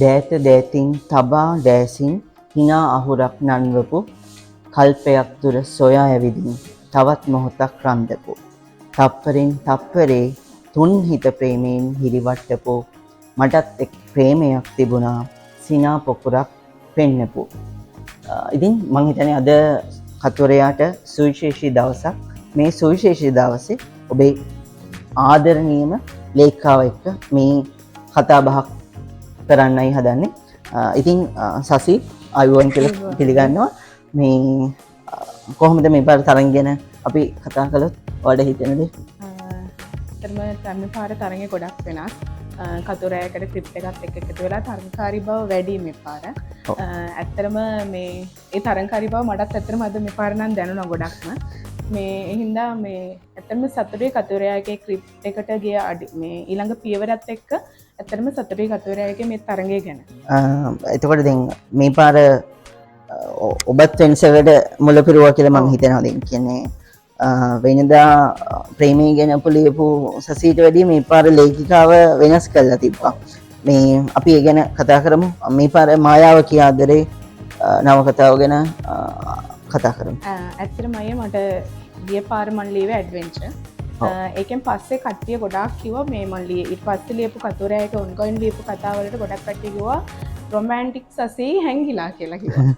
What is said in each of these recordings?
දෑත දෑතින් තබා දෑසින් හිනා අහුරක් නන්වපු කල්පයක් තුර සොයා ඇවිදින් තවත් මොහොතක් රන්දපු තප්පරෙන් තප්පරේ තුන් හිත ප්‍රේමයෙන් හිරිවට්ටපු මටත් එක් ප්‍රේමයක් තිබුණා සිනා පොකුරක් පෙන්නපු. ඉතින් මං හිතන්නේ අද කතුවරයාට සුවිශේෂී දවසක්. මේ සුවිශේෂී දවසේ ඔබේ ආදරණීයම ලේඛිකාව එක්ක මේ කතා බහක් කරන්නයි හදන්නේ. ඉතින් සසි ආයුබෝවන් කියලා පිළිගන්නවා. මේ කොහොමද මේ පාර තරඟ ගැන අපි කතා කළොත් ඔයාලට හිතෙන දේ? ඇත්තටම මේ පාර තරඟේ ගොඩක් වෙනස්. කතුරෑයකට ක්‍රිප්ට් එකත් එක්ක එකතු වෙලා තරඟකාරී බව වැඩි මේ පාර. ඇත්තටම මේ ඒ තරඟකාරී බව මටත් ඇත්තටම අද මේ පාර නම් දැනුණා ගොඩක්ම. මේ ඒ හින්දා මේ ඇත්තටම සතුටුයි කතුරෑයගේ ක්‍රිප්ට් එකට ගිය අඩි මේ ඊළඟ පියවරත් එක්ක ඇත්තටම සතුටුයි කතුරෑයගේ මේ තරඟය ගැන. එතකොට දැන් මේ පාර ඔබත් වෙනසකට මුල පිරුවා කියලා මං හිතනවා. දැන් කියන්නේ වෙනදා ප්‍රේමය ගැන ලියපු සසීට වැඩිය මේ පාර ලේඛිකාව වෙනස් කරලා තිබ්බා. මේ අපි ඒ ගැන කතා කරමු. මේ පාර මායාව කියා ආදරේ නවකතාව ගැන කතා කරමු. ඇත්තටම අයියේ මට ගිය පාර මං ලියුවේ ඇඩ්වෙන්චර්. ඒකෙන් පස්සේ කට්ටිය ගොඩාක් කිව්වා මේ මං ඊට පස්සේ ලියපු කතුරෑයක ඔන්ගොයින් ලියපු කතාවලට ගොඩක් කට්ටිය කිව්වා රොමැන්ටික් සසී හැංගිලා කියලා කිව්වා.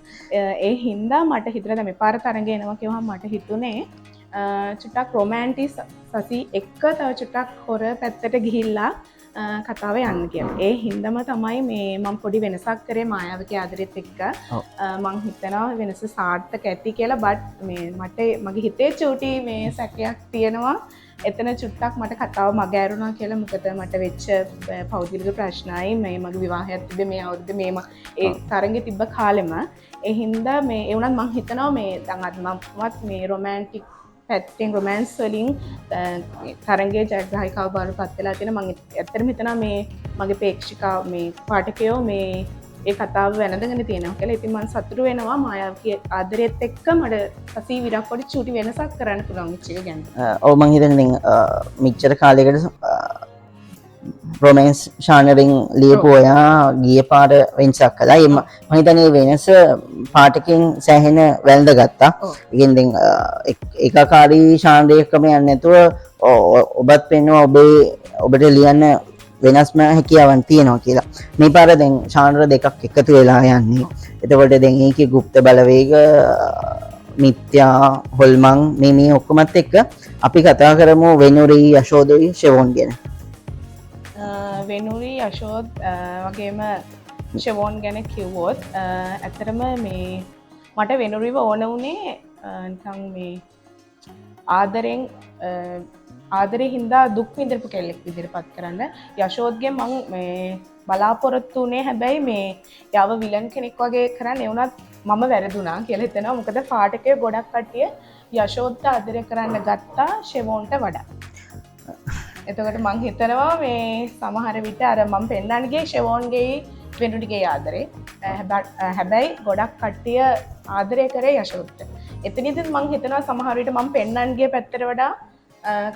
ඒ හින්දා මට හිතුණා දැන් මේ පාර තරඟ එනවා කිව්වහම මට හිතුනේ චුට්ටක් රොමැන්ටික් සසී එක්ක තව චුට්ටක් හොර පැත්තට ගිහිල්ලා කතාව යන්න කියලා. ඒ හින්දාම තමයි මේ මං පොඩි වෙනසක් කරේ මායාවකේ ආදරෙත් එක්ක. මං හිතනවා වෙනස සාර්ථක ඇති කියලා. බට් මේ මට මගේ හිතේ චූටි මේ සැකයක් තියෙනවා. එතන චුට්ටක් මට කතාව මග ඇරුණා කියලා. මොකද මට වෙච්ච පෞද්ගලික ප්‍රශ්නයි මේ මගේ විවාහයක් තිබ්බේ මේ අවුරුද්දේ මේ ඒ තරඟේ තිබ්බ කාලෙම. ඒ හින්දා මේ ඒ වුණත් මං හිතනවා මේ දැන් අද මමත් මේ රොමැන්ටික් පැත්තෙන් රොමැන්ස් වලින් තරඟයේ ජයග්‍රාහිකාව බවට පත් වෙලා තියෙන. මං ඇත්තටම හිතනවා මේ මගේ ප්‍රේක්ෂකා මේ පාඨකයෝ මේ ඒ කතාව වැළඳගෙන තියෙනවා කියලා. ඉතින් මං සතුටු වෙනවා මායාවකී ආදරයත් එක්ක මට සසී විරක් වගේ චූටි වෙනසක් කරන්න පුළුවන් වෙච්ච එක ගැන. ඔව් මං හිතන්නේ දැන් මෙච්චර කාලයකට රොමැන්ස් ශානරෙන් ලියපු ඔයා ගිය පාර වෙනසක් කළා. ඒ මං හිතන්නේ වෙනස පාඨකෙන් සෑහෙන වැළඳගත්තා. ඒ කියන්නේ දැන් ඒකාකාරී ශානරයකම යන්නේ නැතුව ඔබත් පෙන්නවා ඔබට ලියන්න වෙනස්ම හැකියාවන් තියෙනවා කියලා. මේ පාර දැන් ශානර දෙකක් එකතු වෙලා යන්නේ. එතකොට දැන් ඒකේ ගුප්ත බලවේග, මිත්‍යා, හොල්මන් මේ ඔක්කොමත් එක්ක අපි කතා කරමු වෙනුරි, යශෝදයි, ෂෙවොන් ගැන. වෙනුරි, යශෝද් වගේම ෂෙවොන් ගැන කිව්වොත් ඇත්තටම මේ මට වෙනුරිව ඕන වුණේ නිකන් මේ ආදරේ හින්දා දුක් විඳපු කෙල්ලෙක් විදිහට පත් කරන්න. යශෝද්ගෙන් මං මේ බලාපොරොත්තු වුණේ හැබැයි මේ යව විලන් කෙනෙක් වගේ කරන්න. ඒ වුණත් මම වැරදුනා කියලා හිතෙනවා. මොකද පාඨකයෝ ගොඩක් කට්ටිය යශෝද්ට ආදරය කරන්න ගත්තා ෂෙවොන්ට වඩා. එතකොට මං හිතනවා මේ සමහර විට අර මං පෙන්වන්න ගියේ ෂෙවොන්ගේ වෙනුරිගේ ආදරේ. හැබැයි ගොඩක් කට්ටිය ආදරය කරේ යශෝද්ට. එතනදිත් මං හිතනවා සමහර විට මං පෙන්වන්න ගිය පැත්තට වඩා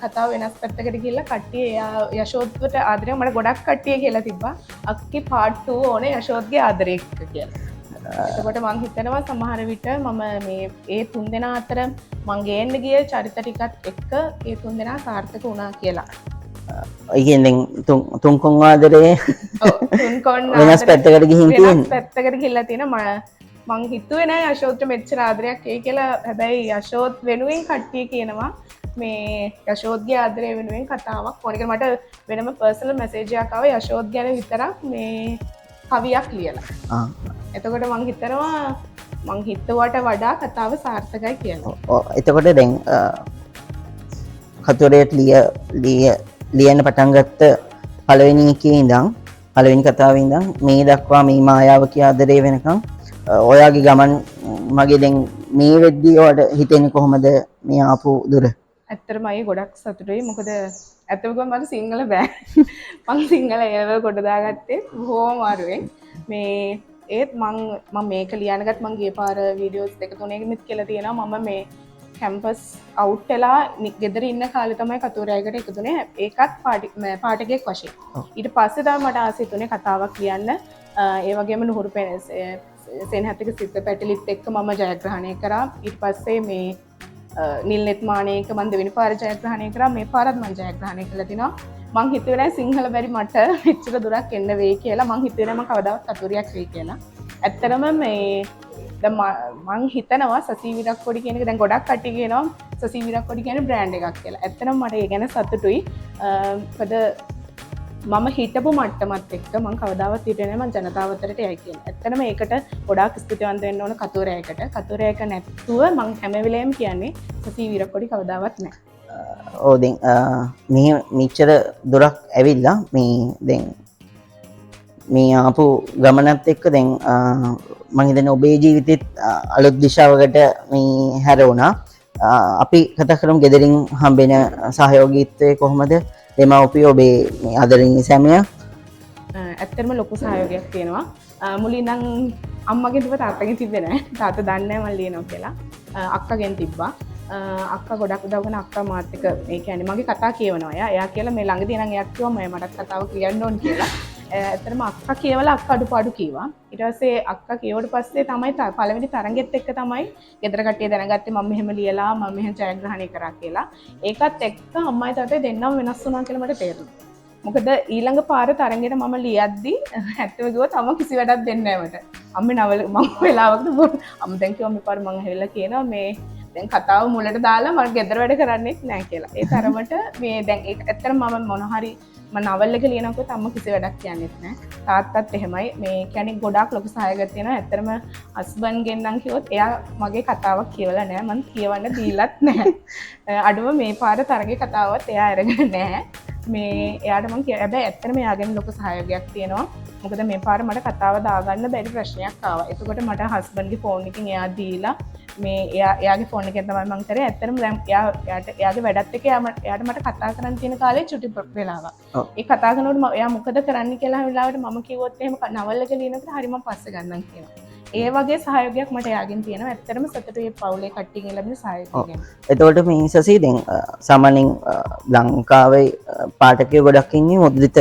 කතාව වෙනස් පැත්තකට ගිහිල්ලා කට්ටිය එයා යශෝද්ට ආදරය මට ගොඩක් කට්ටිය කියලා තිබ්බා අක්කි පාර්ට් 2 ඕනේ යශෝද්ගේ ආදරය එක්ක කියලා. එතකොට මං හිතනවා සමහර විට මම මේ ඒ තුන් දෙනා අතර මං ගේන්න ගිය චරිත ටිකත් එක්ක ඒ තුන් දෙනා සාර්ථක වුණා කියලා. ඒ කියන්නේ දැන් තුන්කොන් ආදරේ ඔව්, තුන්කොන් වෙනස් ආදරේ පැත්තකට ගිහින් වෙනස් තියෙන්නේ. පැත්තකට ගිහිල්ලා තියෙන. මං හිතුවේ නෑ යශෝද්ට මෙච්චර ආදරයක් එයි කියලා. හැබැයි යශෝද් වෙනුවෙන් කට්ටිය කියනවා මේ යශෝද්ගේ ආදරය වෙනුවෙන් කතාවක් ඕන කියලා. මට වෙනම පර්සනල් මැසේජ් එකක් ආවා යශෝද් ගැන විතරක් මේ කවියක් ලියලා. එතකොට මං හිතනවා මං හිතුවට වඩා කතාව සාර්ථකයි කියලා. එතකොට දැන් කතුවරයට ලියන්න පටන් ගත්ත පළවෙනි එකේ ඉඳන් පළවෙනි කතාවේ ඉඳන් මේ දක්වා මේ මායාව කියා ආදරේ වෙනකන් ඔයාගේ ගමන් මගේ දැන් මේ වෙද්දී ඔයාට හිතෙන්නේ කොහොමද මේ ආපු දුර? ඇත්තටම අයියේ ගොඩක් සතුටුයි. මොකද ඇත්තටම කිව්වම මට සිංහල බෑ. මං සිංහල ඒ ලෙවල් කොට දාගත්තේ බොහොම අමාරුවෙන්. මේ ඒත් මං මේක ලියනගත් මං ගිය පාර වීඩියෝස් දෙක තුනකින්ත් කියලා තියෙනවා. මම මේ කැම්පස් අවුට් වෙලා ගෙදර ඉන්න කාලේ තමයි කතුවරයකට එකතු වුණේ. ඒකත් පාඨකයෙක් වශයෙන්. ඊට පස්සේ තමයි මට ආසයි තුනේ කතාවක් ලියන්න. ඒ වගේම නුහුරු සෙන්හතික සිත පැටලිත් එක්ක මම ජයග්‍රහණය කරා. ඊට පස්සේ මේ නිල් නෙත්මානයක මම දෙවෙනි පාර ජයග්‍රහණය කරා. මේ පාරත් මම ජයග්‍රහණය කළා තිනවා. මං හිතුවේ නෑ සිංහල බැරි මට මෙච්චර දුරක් එන්න වෙයි කියලා. මං හිතුවේ නෑ මං කවදාවත් කතුරියක් වෙයි කියලා. ඇත්තටම මේ දැන් මං හිතනවා සසී විරක්කොඩි කියන එක දැන් ගොඩක් කට්ටිය කියනවා සසී විරක්කොඩි කියන්නේ බ්‍රෑන්ඩ් එකක් කියලා. ඇත්තටම මට ඒ ගැන සතුටුයි. මොකද මම හිටපු මට්ටමත් එක්ක මං කවදාවත් හිතුවේ නෑ මං ජනතාව අතරට යයි කියලා. ඇත්තටම ඒකට ගොඩාක් ස්තුතිවන්ත වෙන්න ඕන කතුවරයාකට. කතුවරයාක නැත්තුව මං හැම වෙලේම කියන්නේ සසී විරක්කොඩි කවදාවත් නෑ. ඔව් දැන් මේ මෙච්චර දුරක් ඇවිල්ලා මේ දැන් මේ ආපු ගමනත් එක්ක දැන් මං හිතන්නේ ඔබේ ජීවිතෙත් අලුත් දිශාවකට මේ හැරවුණා. අපි කතා කරමු ගෙදරින් හම්බෙන සහයෝගීත්වය කොහොමද? දෙමව්පියෝ ඔබේ මේ ආදරණීය සැමියා. ඇත්තටම ලොකු සහයෝගයක් තියෙනවා. මුලින් ඉඳන් අම්මගෙන් තිබ්බ තාත්තගෙන් තිබ්බේ නෑ. තාත්තා දන්නේ නෑ මං ලියනවා කියලා. අක්කගෙන් තිබ්බා. අක්කා ගොඩක් උදව් කරන අක්කා මාත් එක්ක ඒ කියන්නේ මගේ කතා කියවනවා එයා. එයා කියලා මේ ළඟදී නම් එයාත් කිව්වා මම මටත් කතාව කියන්න ඕන කියලා. ඇත්තටම අක්කා කියවලා අක්කා අඩුපාඩු කීවා. ඊට පස්සේ අක්කා කියවුවට පස්සේ තමයි පළවෙනි තරඟෙත් එක්ක තමයි ගෙදර කට්ටිය දැනගත්තේ මම මෙහෙම ලියලා මම මෙහෙම ජයග්‍රහණය කරා කියලා. ඒකත් එක්ක අම්මයි තාත්තයි දෙන්නම වෙනස් වුණා කියලා මට තේරුණා. මොකද ඊළඟ පාර තරඟෙට මම ලියද්දි ඇත්තම කිව්වොත් අම්මා කිසි වැඩක් දෙන්නේ නෑ මට. අම්මේ නවල මම වෙලාවකට අම්මා දැන් කිව්වා මේ පාර මං ඇවිල්ලා කියනවා මේ දැන් කතාව මුලට දාලා මම ගෙදර වැඩ කරන්නෙත් නෑ කියලා. ඒ තරමට මේ දැන් ඒක ඇත්තටම මම මොන හරි මම නවල් එක ලියනකොට අම්මා කිසි වැඩක් කියන්නෙත් නෑ. තාත්තත් එහෙමයි. මේ කියන්නේ ගොඩාක් ලොකු සහයෝගයක් තියෙනවා. ඇත්තටම හස්බන්ඩ්ගෙන් නම් කිව්වොත් එයා මගේ කතාවක් කියවලා නෑ. මං කියවන්න දීලත් නෑ. අඩුම මේ පාර තරගේ කතාවත් එයා අරගෙන නෑ. මේ එයාට මං හැබැයි ඇත්තටම එයාගෙන් ලොකු සහයෝගයක් තියෙනවා. මොකද මේ පාර මට කතාව දාගන්න බැරි ප්‍රශ්නයක් ආවා. එතකොට මට හස්බන්ඩ්ගේ ෆෝන් එකකින් එයා දීලා මේ එයාගේ ෆෝන් එකෙන් තමයි මං කරේ. ඇත්තටම දැන් එයාගේ වැඩත් එක්ක එයාට මට කතා කරන්න තියෙන කාලේ චුටි වෙලාවක්. ඒ කතා කරනකොට එයා මොකද කරන්න කියලා වෙලාවට මම කිව්වොත් එහෙම නවල් එක ලියනකොට හරි මං පස්සේ ගන්නම් කියනවා. ඒ වගේ සහයෝගයක් මට එයාගෙන් තියෙනවා. ඇත්තටම සතුටුයි මේ පවුලේ කට්ටියගෙන් ලැබෙන සහයෝගය ගැන. එතකොට මේ සසී දැන් සාමාන්‍යයෙන් ලංකාවේ පාඨකයෝ ගොඩක් ඉන්නේ මුද්‍රිත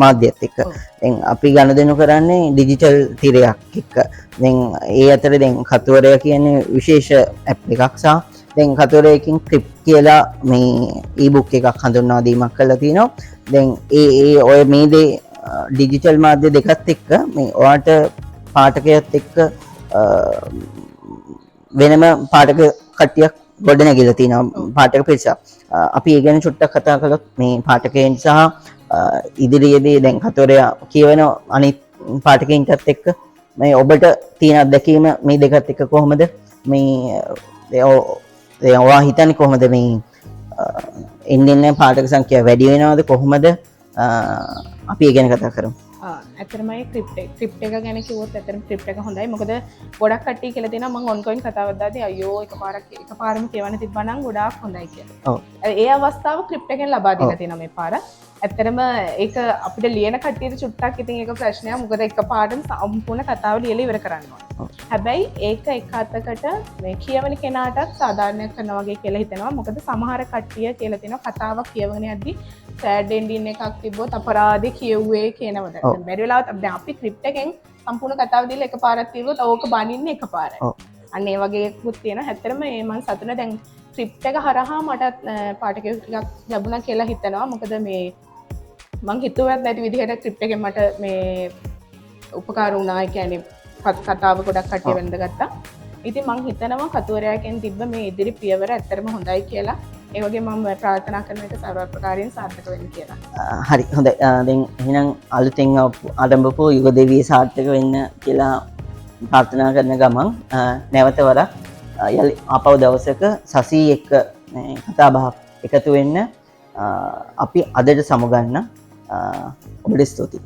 මාධ්‍යත් එක්ක. දැන් අපි ගනුදෙනු කරන්නේ ඩිජිටල් තිරයක් එක්ක. දැන් ඒ අතරේ දැන් කතුවරයා කියන්නේ විශේෂ ඇප් එකක් සහ දැන් කතුවරයකින් ක්‍රිප් කියලා මේ ඊ-බුක් එකක් හඳුන්වා දීමක් කරලා තිනවා. දැන් ඒ ඔය මේ දේ ඩිජිටල් මාධ්‍ය දෙකත් එක්ක මේ ඔයාට පාඨකයත් එක්ක වෙනම පාඨක කට්ටියක් ගොඩ නැගිලා තිනවා, පාඨක පිරිසක්. අපි ඒ ගැන චුට්ටක් කතා කළොත් මේ පාඨකයන් සහ ඉදිරියේදී දැන් කතුවරයා කියවන අනිත් පාඨකයින්ටත් එක්ක මේ ඔබට තියෙන අත්දැකීම මේ දෙකත් එක්ක කොහොමද මේ දැන් ඔයා හිතන්නේ කොහොමද මේ එන්න එන්න පාඨක සංඛ්‍යාව වැඩි වෙනවද කොහොමද? අපි ඒ ගැන කතා කරමු. ඇත්තටම ඒ ක්‍රිප්ට් එක ගැන කිව්වොත් ඇත්තටම ක්‍රිප්ට් එක හොඳයි. මොකද ගොඩක් කට්ටිය කියලා දෙනවා මං ඔන්ගෝයින් කතාවක් දාද්දී අයියෝ එකපාරම කියවන්න තිබ්බා නම් ගොඩාක් හොඳයි කියලා. ඒ අවස්ථාව ක්‍රිප්ට් එකෙන් ලබා දීලා තියෙනවා මේ පාර. ඇත්තටම ඒක අපිට ලියන කට්ටියට චුට්ටක් ඉතින් ඒක ප්‍රශ්නයක්. මොකද එකපාරටම සම්පූර්ණ කතාව ලියලා ඉවර කරන්න ඕනේ. හැබැයි ඒක එක අතකට මේ කියවන කෙනාටත් සාධාරණයක් කරනවා වගේ කියලා හිතෙනවා. මොකද සමහර කට්ටිය කියලා තියෙනවා කතාවක් කියවගෙන යද්දි සෑඩ් එන්ඩින් එකක් තිබ්බොත් අපරාධේ කියුවේ කියනවද? දැන් බැරි වෙලාවත් දැන් අපි ක්‍රිප්ට් එකෙන් සම්පූර්ණ කතාව දීලා එකපාරක් තිබ්බොත් ඕක බනින්නේ එකපාරයි. අන්න ඒ වගේ එකකුත් තියෙනවා. ඇත්තටම මේ මං සතුටුයි දැන් ක්‍රිප්ට් එක හරහා මටත් පාඨකයෝ ටිකක් ලැබුණා කියලා හිතනවා. මොකද මේ මං හිතුවත් නැති විදිහට ක්‍රිප්ට් එකෙන් මට මේ උපකාර වුණා. ඒ කියන්නේ කතාව ගොඩක් කට්ටිය වැළඳගත්තා. ඉතින් මං හිතනවා කතුවරයාගෙන් තිබ්බ මේ ඉදිරි පියවර ඇත්තටම හොඳයි කියලා. ඒ වගේම මම ප්‍රාර්ථනා කරන එක සර්ව ප්‍රකාරයෙන් සාර්ථක වෙන්න කියලා. හරි හොඳයි. දැන් එහෙනම් අලුතෙන් ආරම්භපු යුග දෙවිය සාර්ථක වෙන්න කියලා ප්‍රාර්ථනා කරන ගමන් නැවත වරක් යලි ආපහු දවසක සසී එක්ක මේ කතා බහක් එකතු වෙන්න අපි අදට සමුගන්න. ඔබට ස්තුතියි.